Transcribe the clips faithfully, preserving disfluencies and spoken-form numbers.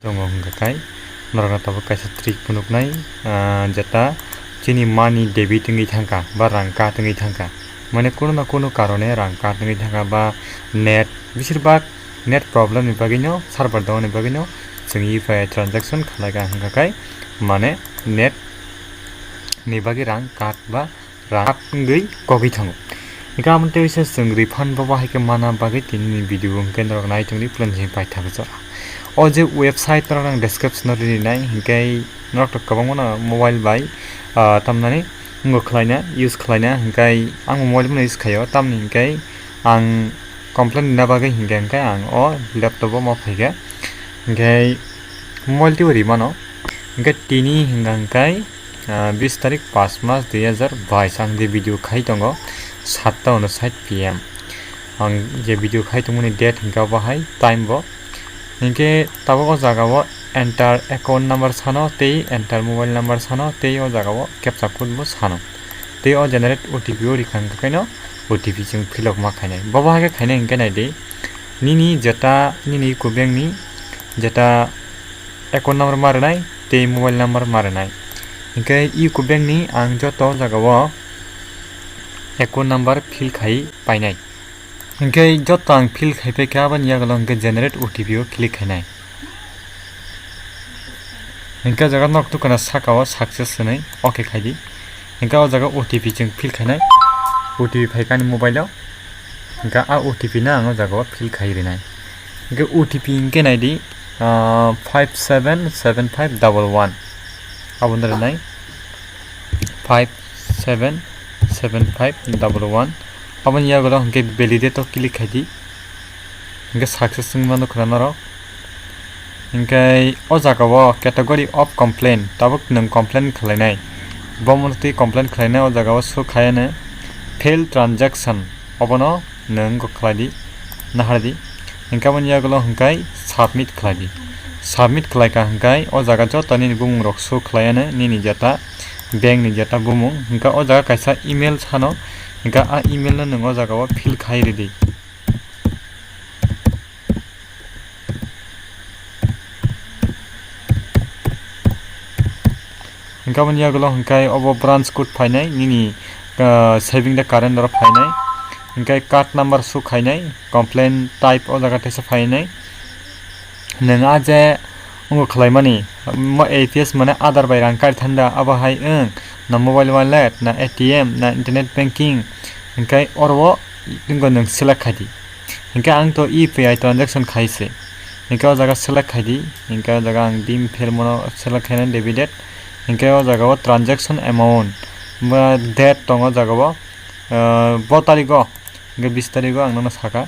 Tongo hwnkha khe norokno tabuk kaisa trick phunuknai, ah, jeta chini money debit wngwi thangkha ba rang cut wngwi thangkha, mane kuno na kuno karone rang cut wngwi thangkha ba net, beshirbak net problem ni bagwino, server down ni bagwino chwng U P I transaction khlaikha hwnkha khe mane net ni bagwi rang cut ba rang wngwi kogwi thango. Hingkhe amo tei se chwng refund bo bahai khe mana bagwi tini ni video hwnkhe norok nai tongdi plan se paithago jora. O je website norok ang description o rini nai hingkhe norok to kwbangma no mobile bai, ah, tamnani wngkha khlaina use khlaina hingkhe ang mobile no use khaio tamni hingkhe ang complain rina bagwi hingkhe hingkhe ang o laptop o ma phaikha hingkhe mobile twibo rimano hingkhe tini hingkha hingkhe Ah, bis tarik pas mas dui hajar bais ang je video khai tongo satta unsait P M. Ang je video khai tongmani date hingka bahai time bo. Hingke tabuk o jaga o enter account number sano tei enter mobile number sano tei o jaga o captcha code bo sano. Tei o generate O T P o rikha hingka kaino O T P chwng fill up ma khainai. Bo bahai khe khainai hingke nai di. Nini jeta nini kubeng ni jeta account number ma rwnai tei mobile number ma rwnai. Hingke U K bank ni ang joto jaga o account number fill khai painai. Hingke joto ang fill khai paikha aboni yagulo hingke generate O T P o click khainai. Hingke o jaga nok tukuna saka o success hinui ok khaidi. Hingke o jaga O T P chwng fill khainai. O T P phaikha ani mobile o. Hingke a O T P no ang o jaga o fill khai rinai. Hingke O T P hingke nai di, ah, five seven seven five double one. Abo no rinai five seven seven five double one. Aboni yagulo hingke validate o click khai di. Hingke success wngma nukha norok. Hingke o jaga o category of complaint, tabuk nwng complaint khlainai. Bomo twi complaint khlainai o jaga o show khaiya no failed transaction, obono nwng go khlai di, nahar di. Hingke aboni yagulo hingke submit khlai di. Submit khlaikha hingke o jaga joto nini bumung rok show khlaiya no nini jeta bank ni jeta bumung. Hingke o jaga kaisa email sano, hingke a email no nwng o jaga o fill khai ridi. Hingke aboni yagulo hingke obo branch code phainai nini, ah, saving the current oro phainai. Hingke card number show khainai, complaint type o jaga teisa phainai. Nwng a je wngkha khlaimani, mo A P S mane Aadhaar bai rang kai thanda, abo hai wng na mobile wallet, na A T M, na internet banking, hingke oro o nwng select khai di. Hingke ang to U P I transaction khai se. Hingke o jaga select khai di. Hingke o jaga ang dim phermano select khaina debit date. Hingke o jaga o transaction amount ba date tongo o jaga o, ah, bo tarik o. Hingke bis tarik o ang nono saka.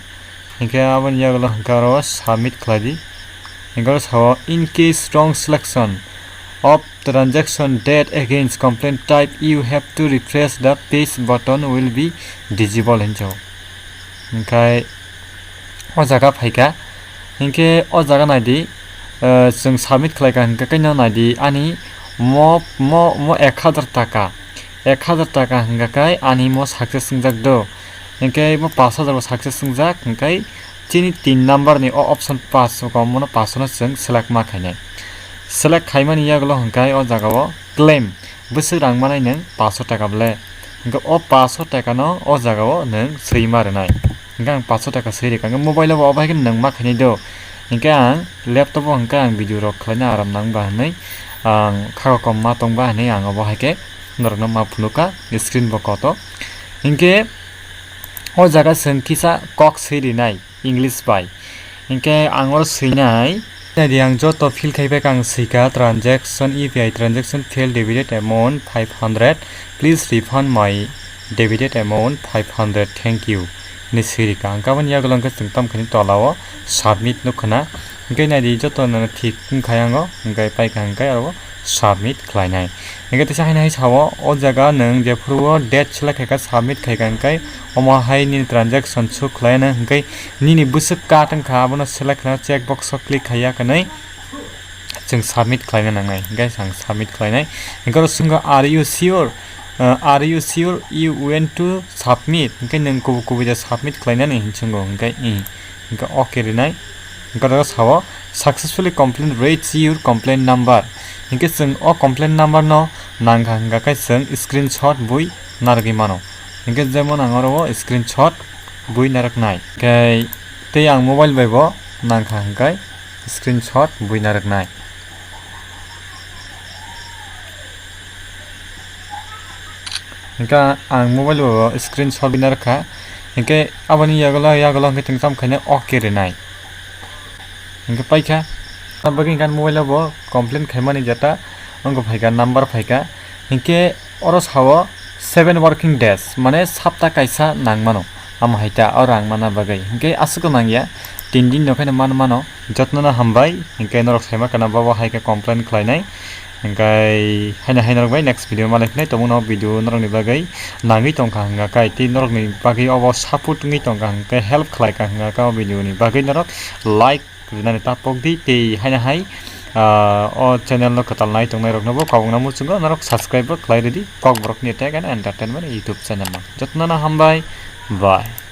Hingke aboni yagulo hingke oro submit khlai di. Hingke oro sao, "In case wrong selection of transaction date against complaint type, you have to refresh the page button will be disabled," hinwi sao. Hingke o jaga phaikha. Hingke o jaga nai di, eh, chwng submit khlaikha hingke kaino nai di ani mo, mo, mo ek hajar taka. Ek hajar taka hingka khe ani mo success wngjak do. Hingke mo pash hajar bo success wngjak, hingke chini tin number ni o option pash o kom mono pash no chwng select ma khainai. Select khaimani yagulo hingke o jaga o claim bwswk rang manai nwng pash taka ble. Hingke o pash taka no o jaga o nwng swi ma rwnai. Hingke ang pash taka swi rwkha, hingke mobile o bo obo hai khe nwng ma khainai do. Hingke ang laptop o hingke ang video rok khlaina aram nang ba hinui ang kha kom ma tong ba hinui ang obo hai khe norokno ma phunukha screen bo koto. Hingke o jaga chwng kisa kok swi rinai English bai. Hingke ang oro swinai. Nai di, ang joto fill khai bai kha, ang swikha transaction, U P I transaction failed, debited amount five hundred, please refund my debited amount five hundred, thank you, hinui swi rikha. Ang kabani yagulo hingke chwng tamo khe tola o submit nukha na. Hingke nai di, joto no thik wngkha yango, hingke paikha hingke aro submit khlainai. Hingke teisa haino hai sao, o jaga nwng jephuru o date select khaikha, submit khaikha, hingke omo hai nini transaction show khlaina, hingke nini bwswk cut wngkha, abono select khlaina check box o click khaiya kwnwi chwng submit khlaina nangnai. Hingke ang submit khlainai. Hingke oro swngkha, "Are you sure? Uh, are you sure you want to submit?" Hingke nwng kubui kubui da submit khlainani hinwi swngo, hingke i, hingke okay rinai. Hingke o sao successfully complaint reach your complaint number. Hingke chwng o complaint number no nangkha hingka khe chwng screenshot bui narwgwi mano. Hingke jemon ang oro o screenshot bui narwknai. Hingke tei ang mobile bai bo nangkha hingke screenshot bui narwknai. Hingke ang mobile bo screenshot bina rwkha. Hingke aboni yagulo, yagulo hingke tong tamo khaina ok rinai. Hingke paikha. Aboni hingke mobile bo complaint khaimani jeta wngkha phaikha, number phaikha. Hingke oro sao seven working days, mane sapta kaisa nangmano. Amo hai ta oro ang mana bagwi. Hingke aswk nangya, tin din no khaina man mano. Jotno no hambai, hingke norok saima kana babo hai khe complain khlainai. Hingke haino hai norok bai next video malai phinai, tongmano video norokni bagwi nangwi tongkha hingka kai, tei norokni bagwi obo support wngwi tongkha hingke help khlaikha hingka kai o video ni bagwi norok like rinani ta pok di, tei haino hai, ah, o channel no kwtal nai tongnai rokno bo kobokna muchungo norok subscribe bo khlai rwdi, Kokborokni Tech and Entertainment YouTube channel no. Jotno no hambai, bye.